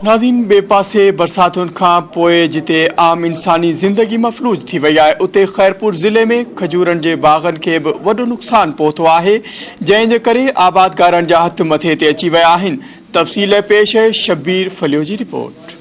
ناظرين ٻئي پاسي برساتن کان پوء جتي عام انساني زندگي مفلوج ٿي وئي آهي اتي خيرپور ضلعي ۾ کجورن جي باغن کي به وڏو نقصان پهتو آهي جنهن جي ڪري آبادگارن جا هٿ مٿي تي اچي ويا آهن تفصيل لاء پيش آهي شبير ڦليو جي رپورٽ.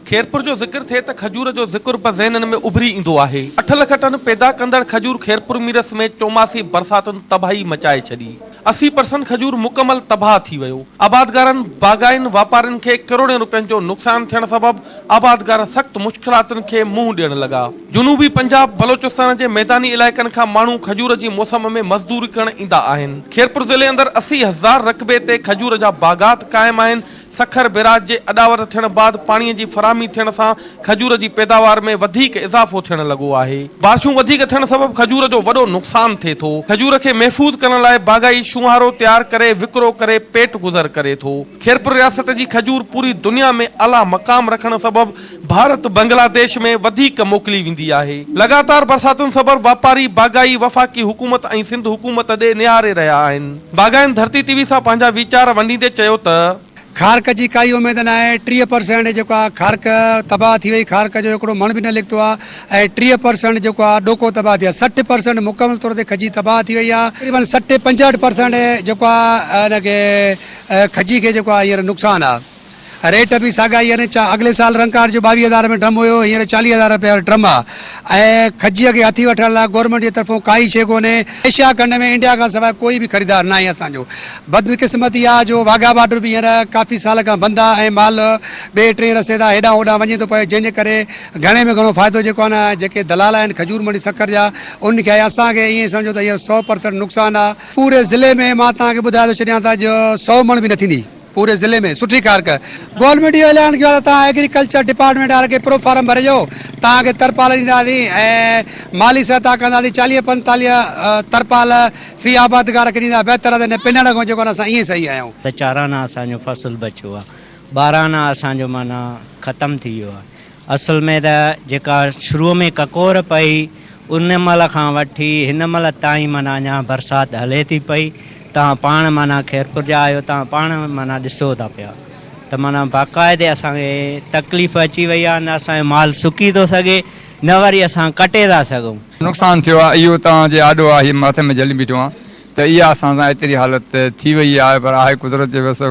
خيرپور جو ذڪر ٿئي ته کجور جو ذڪر به ذهنن ۾ اڀري ايندو آهي. اٺ لک ٽن پيدا ڪندڙ کجور خيرپور ميرس ۾ چوماسي برساتن تباهي مچائي ڇڏي. 80 پرسنٽ کجور مڪمل تباهه ٿي ويو، آبادگارن، باغائين، واپارين کي ڪروڙين روپين جو نقصان ٿيڻ سبب آبادگار سخت مشڪلاتن کي منهن ڏيڻ لڳا. جنوبي پنجاب، بلوچستان جي ميداني علائقن کان ماڻهو کجور جي موسم ۾ مزدوري ڪرڻ ايندا آهن. خيرپور ضلعي اندر 80 هزار رقبي تي کجور جا باغات قائم آهن، سکر بيراج جي اڏاوت ٿيڻ بعد پاڻي جي فراهمي ٿيڻ سان کجور جي پيداوار ۾ وڌيڪ اضافو ٿيڻ لڳو آهي. بارشون وڌيڪ ٿيڻ سبب کجور جو وڏو نقصان ٿئي ٿو. کجور کي محفوظ ڪرڻ لاء باغائي شونهارو تيار ڪري وڪرو ڪري پيٽ گذر ڪري ٿو. خيرپور رياست جي کجور پوري دنيا ۾ اعليٰ مقام رکڻ سبب ڀارت، بنگلاديش ۾ وڌيڪ موڪلي ويندي آهي. لڳاتار برساتن سبب واپاري، باغائي، وفاقي حڪومت ۽ سنڌ حڪومت ڏي نهاري رهيا آهن. باغائين ڌرتي ٽي وي سان پنهنجا ويچار ونڊيندي چيو ته. کارڪ جي ڪائي اميد ناهي، 30 پرسينٽ جيڪو آهي کارڪ تباهه ٿي وئي، کارڪ جو هڪڙو مڻ به نه نڪتو آهي ۽ 30 پرسينٽ جيڪو آهي ڏوڪو تباهه ٿي ويو آهي، 60 پرسينٽ مڪمل طور تي کجي تباهه ٿي وئي آهي، تقريبن 60 65 پرسينٽ جيڪو آهي ان کي کجي کي جيڪو آهي هينئر نقصان آهي. ريٽ به ساڳا ئي آهن، اڳلي سال رنگ ڪارڊ جو 22 هزار ۾ ڊرم هيو، هينئر 40 هزار رپيا ڊرم آهي ۽ کجيء کي هٿي وٺڻ لاء گورنمينٽ جي طرفون ڪائي شيء ڪونهي. ايشيا کنڊ ۾ انڊيا کان سواء ڪوئي به خريدار ناهي اسان جو بدقسمتي آهي جو واگها بارڊر به هينئر ڪافي سال کان بند آهي ۽ مال ٻئي ٽئين رستي تان هيڏانهن هوڏانهن وڃي ٿو پيو جنهن جي ڪري گهڻي ۾ گهڻو فائدو جيڪو آهي نه جيڪي دلال آهن کجور منڊي سکر جا انهن کي آهي اسان کي ائين سمجهو ته هينئر سئو پرسنٽ نقصان آهي. پوري ضلعي ۾ مان توهان کي ٻڌائي ٿو ڇڏيان ته اڄ سئو مڻ به نه ٿيندي. پوري ضلعي ۾ سٺي ڪارڪ. گورنمينٽ اهو اعلان ڪيو آهي ته توهان ايگريڪلچر ڊپارٽمينٽ وارن کي پرو فارم ڀري ڏيو توهان کي ترپال ڏينداسين ۽ مالي سهتا ڪنداسين 40 45 ترپال في آبادگار کي ڏيندا بهتر آهي ته هن پنڻ کان جيڪو آهي اسان ائين صحيح آهيون. ته چارانا اسان جو فصل بچيو آ ٻارانا اسان جو معنيٰ ختم ٿي ويو آ اصل ۾ ته جيڪا شروع ۾ ڪڪور پئي ان مهل کان وٺي هن مهل تائين معنيٰ اڃا برسات هلي ٿي پئي توهان پاڻ معنيٰ خيرپور جا آهيو توهان پاڻ معنيٰ ڏسو ٿا پيا ته معنيٰ باقاعدي اسان کي تڪليف اچي وئي آهي نه اسان جو مال سڪي ٿو سگهي نه وري اسان ڪٽي ٿا سگهون. نقصان ٿيو آهي اهو توهان جي آڏو آهي هي مٿي ۾ جهلي بيٺو آهيان ته اها اسان سان ايتري حالت ٿي وئي آهي پر آهي قدرت جي وس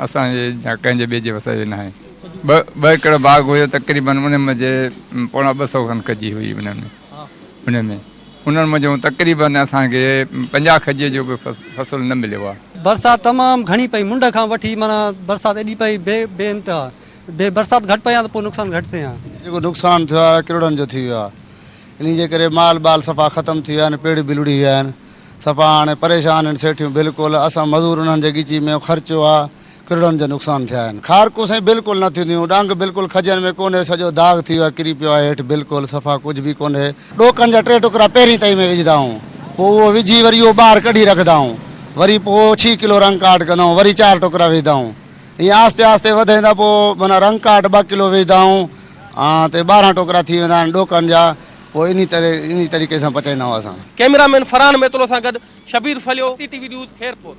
اسان جي يا ڪنهن جي ٻئي جي وس جي ناهي. ٻه ايڪڙ باغ هيو تقريبن ان منجهه پوڻا ٻه سئو کن کجي هئي ان ۾ ان ۾ انهن منجهون تقريبن اسان کي 50 کجيء جو به فصل نه مليو آهي. برسات تمام گهڻي پئي منڍ کان وٺي معنيٰ برسات ايڏي پئي بي بي انتها بي برسات گهٽ پئي ها ته پوء نقصان گهٽ ٿئي ها. جيڪو نقصان ٿيو آهي ڪروڙن جو ٿي ويو آهي انهي جي ڪري مال ٻال صفا ختم ٿي ويا آهن پيڙ به لڙهي ويا آهن صفا هاڻي پريشان آهن سيٺيون بلڪل اسان مزور انهن جي ڳچي ۾ خرچو آهي ڪروڙن جو نقصان ٿيا آهن. کارڪون سائين بلڪل نه ٿينديون، ڏانگ بلڪل کجين ۾ ڪونهي، سڄو داغ ٿي ويو آهي، ڪري پيو آهي هيٺ بلڪل صفا ڪجهه به ڪونهي. ڏوڪن جا ٽي ٽڪرا پهرين تئي ۾ وجهندا آهيون، پوء اهو وجهي وري اهو ٻاهر ڪڍي رکندا آهيون، وري پوء ڇهه ڪلو رنگ ڪاٺ ڪندا آهيون، وري چار ٽڪرا وجهندا آهيون، ائين آهستي آهستي وڌائيندا پوء معنيٰ رنگ ڪاٺ ٻه ڪلو وجهندا آهيون تي 12 ٽڪرا ٿي ويندا آهن ڏوڪن جا، پوء انهي طرح انهي طريقي سان پچائيندا آهيون اسان. ڪئميرا مين فرحان ميتلو سان گڏ Shabbir Phalio, C T V news, Khairpur.